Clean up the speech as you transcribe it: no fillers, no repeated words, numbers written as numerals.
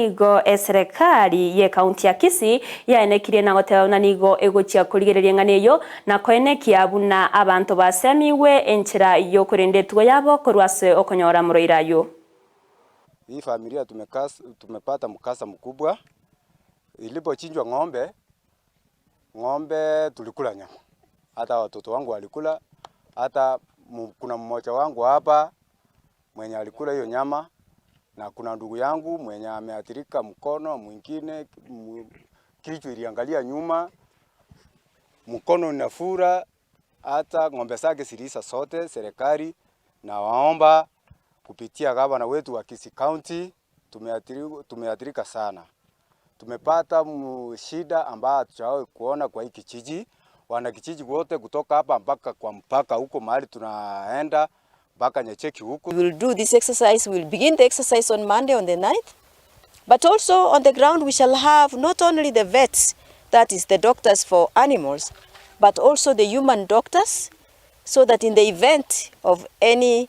Nigo eserekari ye kaunti ya Kisii yaenekirie na goteba buna nigo egochia korigereria eng'ana eyio na koenekia buna abanto basemiwe enchera yokorenda etugo yabo korwa ase okonyora amorwaire ayio. Hii familia tumepata mkasa mkubwa, ilipochinjwa ng'ombe, ng'ombe tulikula nyama, hata watoto wangu walikula, hata kuna mmoja wangu hapa mwenye alikula hiyo nyama, na kuna ndugu yangu mwenye ameathirika mkono, mwingine kichwa iliangalia nyuma, mkono inafura, hata ng'ombe zake ziliisha zote. Serikali na waomba kupitia gavana wetu wa Kisii County, tumeathirika sana. Tumepata shida ambayo hatujawahi kuona kwa hii kijiji. Wanakijiji wote kutoka hapa mpaka kwa mpaka huko mahali tunaenda mpaka Nyacheki huko. We will do this exercise, we will begin the exercise on Monday on the 9th, but also on the ground we shall have not only the vets, that is the doctors for animals, but also the human doctors, so that in the event of any